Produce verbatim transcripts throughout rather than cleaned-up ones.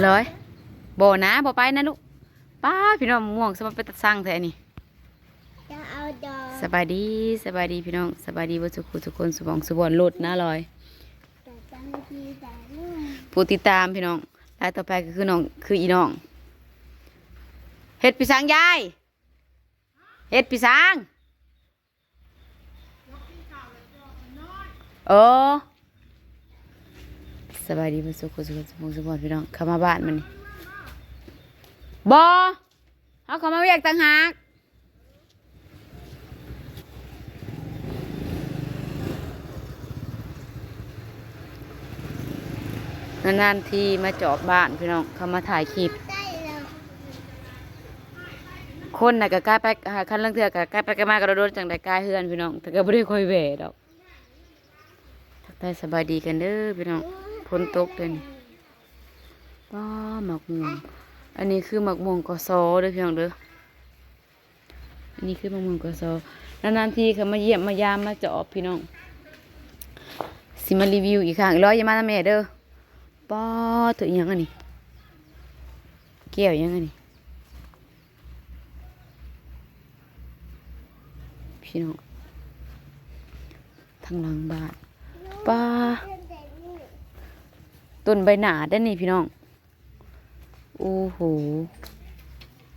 เลย บ่นะ บ่ไปนะลูก ป้าด พี่น้อง ม่วงสมันเป็นตาสั่งแท้นี่ จะเอาดอก สบายดี สบายดีพี่น้อง สบายดีเบิดสุขุทุกคน สุบองสุบอนโลดนะลอย แต่จังดีแต่ลูก ผู้ติดตามพี่น้อง รายต่อไปก็คือน้อง คืออีน้อง เฮ็ดปีสังยาย เฮ็ดปีสัง เออ สบายดีเบิดสุขุสุขสุขสุขพี่น้อง เข้ามาบ้านมันนี่ บ่ เฮาเข้ามาเวียกต่างหาก นานๆทีมาจอบบ้านพี่น้อง เข้ามาถ่ายคลิป คนน่ะก็กลายไป คันลางเทื่อก็กลายไปกลายมาก็โดนจังได้กลายเฮือนพี่น้อง แต่ก็บ่ได้ค่อยแหว่ดอก ทักทายสบายดีกันเด้อพี่น้อง ฝนตกเด้อนี่ ป้าด หมากม่วง อันนี้คือหมากม่วง กส เด้อพี่น้องเด้อ อันนี้คือหมากม่วง กส นานๆทีเขามาเยี่ยมมายามมาจอบพี่น้อง สิมารีวิวอีกครั้ง อีร้อยอย่ามานำแม่เด้อ ป้าด ตัวอีหยังอันนี้ แก้วอีหยังอันนี้ พี่น้อง ทางหลังบ้าน ป้าด ต้นใบหนาดเด้อนี่พี่น้อง โอ้โห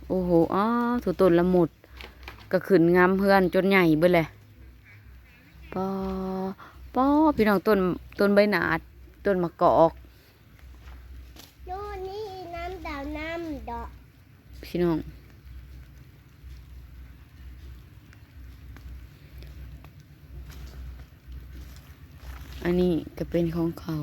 โอ้โห อ้าว ถูกต้นละหมด ก็ขึ้นงามเฮือนจนใหญ่เบิดเลย ป้าด ป้าด พี่น้อง ต้น ต้นใบหนาด ต้นมะกอก โน่นนี่น้ำดาวน้ำดอก พี่น้อง อันนี้ก็เป็นของเขา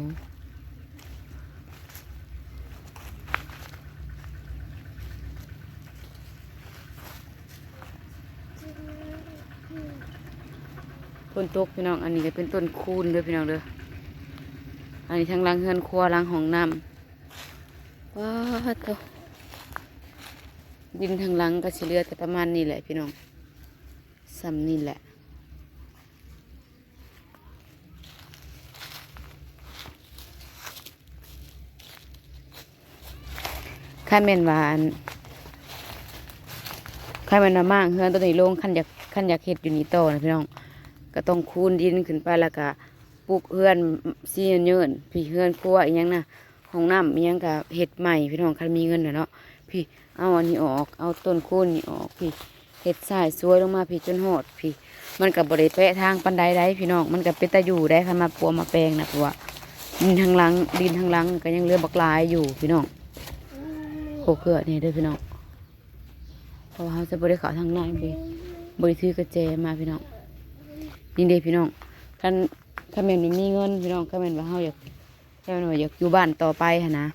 ฝนตกพี่น้อง อันนี้ก็เป็นต้นคูนเด้อพี่น้องเด้อ อันนี้ทางหลังเฮือนครัว หลังห้องน้ำ ว้าดโธ่ ดินทางหลังก็สิเหลือแต่ประมาณนี้แหละพี่น้อง ส่ำนี่แหละ คันแม่นว่าอัน คันแม่นว่ามางเฮือนตัวนี้ลง คันอยาก คันอยากเฮ็ดอยู่นี่ต่อนะพี่น้อง ก็ต้องคูนดินขึ้นไป แล้วก็ปลูกเฮือน ซีเยินๆ พี่ เฮือนครัวอีหยังนะ ห้องน้ำอีหยังก็เฮ็ดใหม่พี่น้อง คันมีเงินน่ะเนาะ พี่ เอาอันนี้ออก เอาต้นคูนนี่ออกพี่ เฮ็ดทรายสวยลงมาพี่จนฮอดพี่ มันก็บ่ได้แปะทางปานใดใดพี่น้อง มันก็เป็นตาอยู่ได้ คันมาปัวมาแปงนะ เพราะว่าดินทางหลัง ดินทางหลังก็ยังเหลือบักหลายอยู่พี่น้อง โคเกลือนี่เด้อพี่น้อง เพราะว่าเราจะบ่ได้เข้าทางใน บ่ได้ บ่ได้ถือกระแจมาพี่น้อง นี่เด้พี่น้อง คัน คันแม่นบ่มีเงินพี่น้อง คันแม่นว่าเราอยาก คันแม่นว่าอยากอยู่บ้านต่อไปหั้นนะ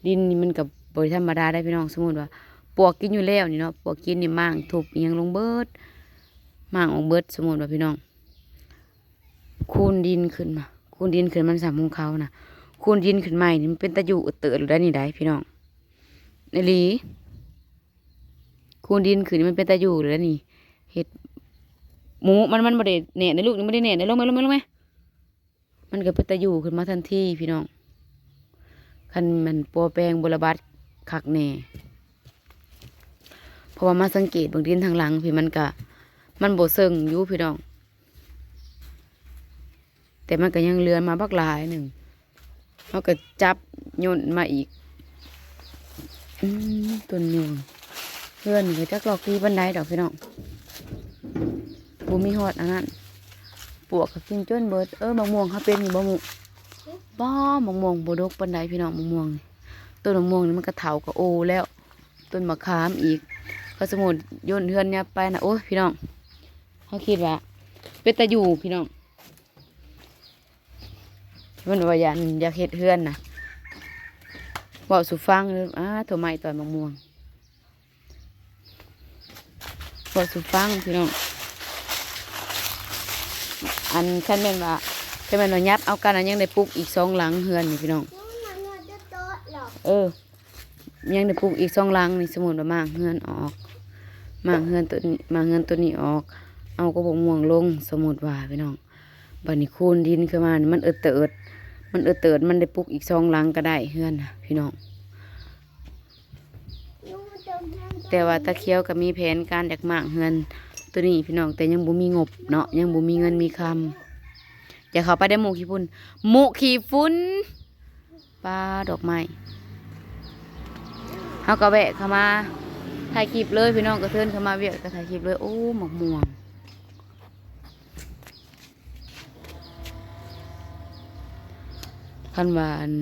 ดินนี่มันก็บ่ธรรมดาได้พี่น้อง สมมุติว่าปวกกินอยู่แล้วนี่เนาะ ปวกกินนี่มางทุบอิหยังลงเบิด มางออกเบิด สมมุติว่าพี่น้อง คูนดินขึ้นมา คูนดินขึ้นมันสามของเขานะ คูนดินขึ้นใหม่นี่มันเป็นตาอยู่เติดหรือได้นี่ได้พี่น้อง อีหลี คูนดินขึ้นนี่มันเป็นตาอยู่หรือได้นี่ เฮ็ดหมูมัน มันบ่ได้แหน่ในลูกนี่ บ่ได้แหน่ใน ลงไหม ลงไหม ลงไหม มันก็เป็นตาอยู่ขึ้นมาทันทีพี่น้อง คันมันปัวแปงบ่ระบาดคักแน่ เพราะว่ามาสังเกตเบิ่งดินทางหลังพี่ มันก็ มันบ่เซิงอยู่พี่น้อง แต่มันก็ยังเหลือมาบักหลายหนึ่ง เราก็จับโยนมาอีก อืม ต้นม่วง เฮือนนี่ก็จักลอกดีปานใดดอกพี่น้อง บ่มีฮอดอันนั้น ปวกก็กินจนเบิด เออ มะม่วงเขาเป็นอยู่บ่หมู่ ป้อ มะม่วงบ่ดกปานใดพี่น้อง มะม่วงนี่ ต้นมะม่วงนี่มันก็เฒ่าก็โอแล้ว ต้นมะขามอีก เขาสมมุติโยนเฮือนเนี่ยไปนะ โอ้ย พี่น้อง เขาคิดว่า เป็นตาอยู่พี่น้อง มันว่าอยาก อยากเฮ็ดเฮือนนะ เว้าสู่ฟังเด้อ อ้า โทรมาอีกตอนมะม่วง เว้าสู่ฟังพี่น้อง อันคันแม่นว่า คันแม่นว่ายับเอากันนะ ยังได้ปลูกอีกสองหลังเฮือนนี่พี่น้อง เออ ยังได้ปลูกอีกสองหลังนี่ สมมุติว่ามางเฮือนออก มางเฮือนตัวนี้ มางเฮือนตัวนี้ออก เอาก็บกม่วงลง สมมุติว่าพี่น้อง บัดนี้คูนดินขึ้นมานี่มันเอิดเติด มันเอิดเติด มันได้ปลูกอีกสองหลังก็ได้เฮือนนะพี่น้อง แต่ว่าตาเขียวก็มีแผนการอยากมางเฮือนตัวนี้พี่น้อง แต่ยังบ่มีงบเนาะ ยังบ่มีเงินมีคำ อย่าเข้าไปได้หมู่ขี้ฝุ่น หมู่ขี้ฝุ่น ปาดอกไม้ เฮาก็แวะเข้ามาถ่ายคลิปเลยพี่น้อง กระเทินเข้ามาเวียกก็ถ่ายคลิปเลย โอ้ หมากม่วง คันว่าอัน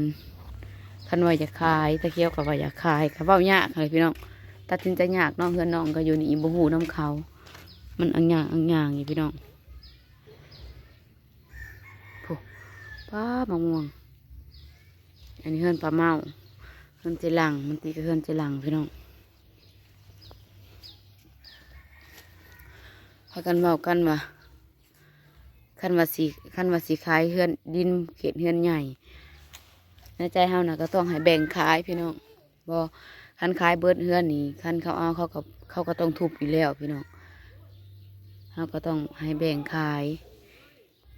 คันว่าอยากขาย ตาเขียวก็ว่าอยากขาย ก็เว้ายากเลยพี่น้อง ตัดสินใจยากเนาะ เฮือนน้องก็อยู่นี่ บ่ฮู้นำเขา มันอังยางอังยางอยู่พี่น้อง โอ้ ป้า มะม่วง อันนี้เฮือนป้าเมา เฮือนเจหลัง มันติกับเฮือนเจหลังพี่น้อง พากันเว้ากันว่า คันว่าสิ คันว่าสิขายเฮือนดินเขตเฮือนใหญ่ ในใจเฮาน่ะก็ต้องให้แบ่งขายพี่น้อง บ่ คันขายเบิดเฮือนนี่ คันเขาเอา เขาก็ เขาก็ต้องทุบอยู่แล้วพี่น้อง เฮาก็ต้องให้แบ่งขาย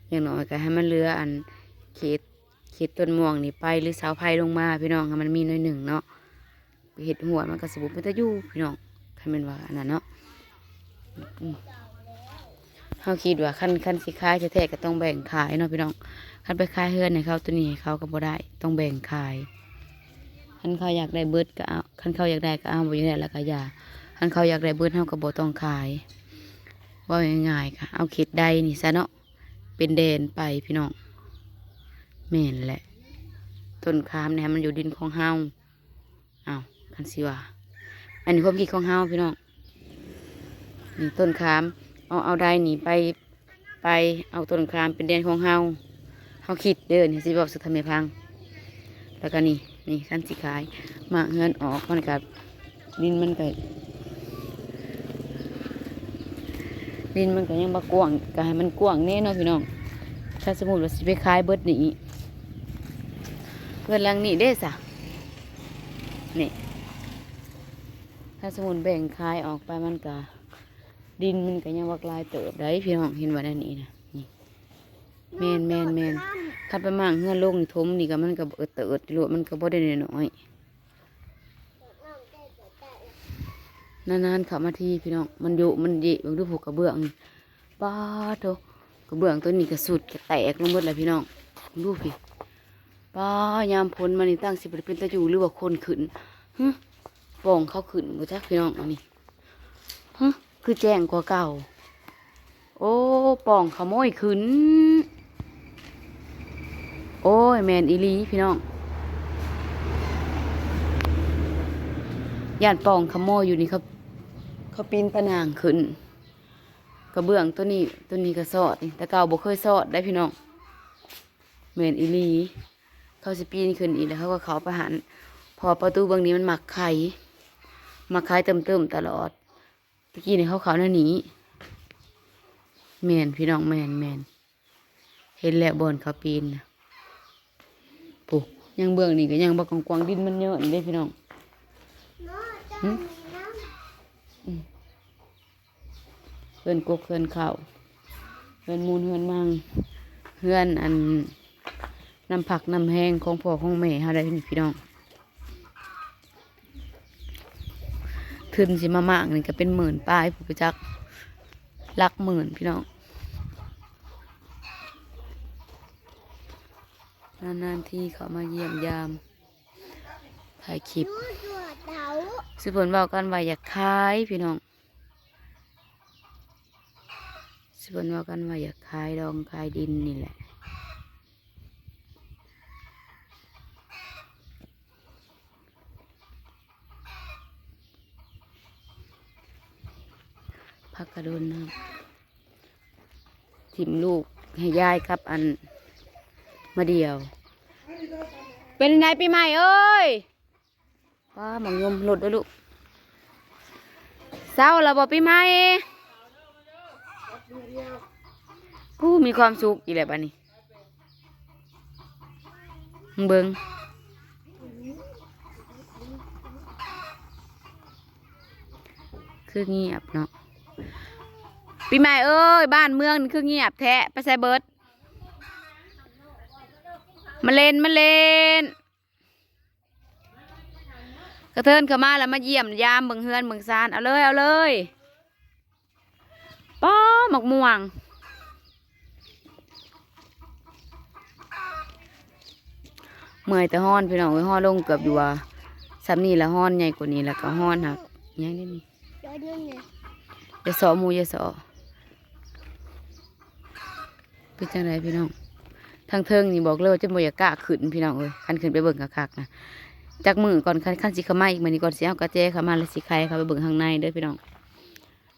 อย่างน้อยก็ให้มันเหลืออันเขต เขตต้นม่วงนี่ไป หรือเสาไฟลงมาพี่น้อง ให้มันมีหน่อยหนึ่งเนาะ ไปเฮ็ดหัวมันก็สิบ่เป็นตาอยู่พี่น้อง คันแม่นว่าอันนั้นเนาะ อืม เฮาคิดว่าคัน คันสิขายแท้ๆก็ต้องแบ่งขายเนาะพี่น้อง คันไปขายเฮือนให้เขาตัวนี้ให้เขาก็บ่ได้ ต้องแบ่งขาย คันเขาอยากได้เบิดก็เอา คันเขาอยากได้ก็เอา บ่อยากได้แล้วก็อย่า คันเขาอยากได้เบิดเฮาก็บ่ต้องขาย เว้าง่ายๆก็เอาเขตใดนี่ซะเนาะ เป็นแดนไปพี่น้อง แม่นแหละ ต้นขามนี่ให้มันอยู่ดินของเฮา อ้าว คันสิว่า อันนี้ความคิดของเฮาพี่น้อง นี่ต้นขาม เอา เอาใดนี่ไป ไป เอาต้นขามเป็นแดนของเฮา เฮาคิดเด้อ นี่สิบอกสุดท้ายแม่พัง แล้วก็นี่ นี่คันสิขาย มางเฮือนออก มันก็ ดินมันก็ ดินมันก็ยังบ่กว้าง ก็ให้มันกว้างแน่เนาะพี่น้อง ถ้าสมมุติว่าสิไปขายเบิดนี่ เฮือนหลังนี้เด้ซะ นี่ ถ้าสมมุติแบ่งขายออกไปมันก็ ดินมันก็ยังบักหลายเติบได้พี่น้อง เห็นว่าแนวนี้นะ นี่ แม่น แม่น แม่น คันไปมางเฮือนลงนี่ถมนี่ก็มันก็เอิดเติดอยู่โลด มันก็บ่ได้น้อยๆ นานๆเข้ามาทีพี่น้อง มันโยะมันเยะ เบิ่งดูพวกกระเบื้องนี่ ป๊าดโธ่ กระเบื้องตัวนี้ก็สุดก็แตกลงหมดแล้วพี่น้อง ดูพี่ ป๊า ยามฝนมานี่ตั้งสิบ่ได้เป็นตาอยู่ หรือว่าคนขึ้น หึ ป่องเขาขึ้นบ่จักพี่น้อง อันนี้ หึ คือแจ้งกว่าเก่า โอ้ ป่องขโมยขึ้น โอ้ย แม่นอีหลีพี่น้อง ย่านป่องขโมยอยู่นี่ เขา เขาปีนผนังขึ้น กระเบื้องตัวนี้ ตัวนี้ก็ซอดนี่ แต่เก่าบ่เคยซอดได้พี่น้อง แม่นอีหลี เขาสิปีนขึ้นอีกแล้ว เขาก็เข้าไปหั้น เพราะว่าประตูเบื้องนี้มันมักไข มักไขเติมๆตลอด ตะกี้นี่เขาเข้าแนวนี้ แม่นพี่น้อง แม่น แม่น เห็นแล้วบ่อนเขาปีนนะ ปุ๊ ยังเบื้องนี่ก็ยังบ่กว้างๆ ดินมันเยอะนี่เด้พี่น้อง หึ อืม เฮือนกกเฮือนข้าว เฮือนมูลเฮือนมัง เฮือนอัน น้ำพักน้ำแฮงของพ่อของแม่เฮาได้นี่พี่น้อง ทุนสิมามางนี่ก็เป็นหมื่นปลายพุ้นไปจัก หลักหมื่นพี่น้อง นานๆทีเขามาเยี่ยมยาม ถ่ายคลิป ซุเพิ่นเว้ากันว่าอยากขายพี่น้อง ซุเพิ่นเว้ากันว่าอยากขายดองขายดินนี่แหละ พักกระโดนนะ ถิ่มลูกให้ยายกับอันมาเดี่ยว เป็นไงปีใหม่เอ้ย ป้า หมากยมหลดด้วยลูก เศร้าแล้วบ่ปีใหม่ ผู้มีความสุขอีกแล้วบัดนี้ มึงเบิ่ง คือเงียบเนาะ ปีใหม่เอ้ย บ้านเมืองนี่คือเงียบแท้ ไปไสเบิด มาเล่น มาเล่น กระเทินเข้ามาแล้วมาเยี่ยมยามเบิ่งเฮือนเบิ่งซาน เอาเลย เอาเลย ป้อ หมากม่วง เมื่อยแต่ฮ้อนพี่น้องเอ้ย ฮ้อนลงเกือบอยู่ว่า ส่ำนี่ละฮ้อน ใหญ่กว่านี้แล้วก็ฮ้อนหัก ยังได้นี่ เดี๋ยวเดี๋ยวเนี่ย อย่าเสาะหมู่อย่าเสาะ เป็นจังไดพี่น้อง ทางเทิงนี่บอกเลยว่าจนบ่อยากกล้าขึ้นพี่น้องเอ้ย คันขึ้นไปเบิ่งคักๆนะ จักมื้อก่อน คัน คันสิเข้ามาอีกมื้อนี้ก่อน สิเอากระแจเข้ามาแล้วสิไขเข้าไปเบิ่งข้างในเด้อพี่น้อง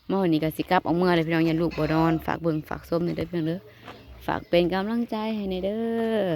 มาวันนี้ก็สิกลับออกเมือเลยพี่น้อง ย่านลูกบ่นอน ฝากเบิ่งฝากชมหน่อยเด้อพี่น้องเด้อ ฝากเป็นกำลังใจให้หน่อยเด้อ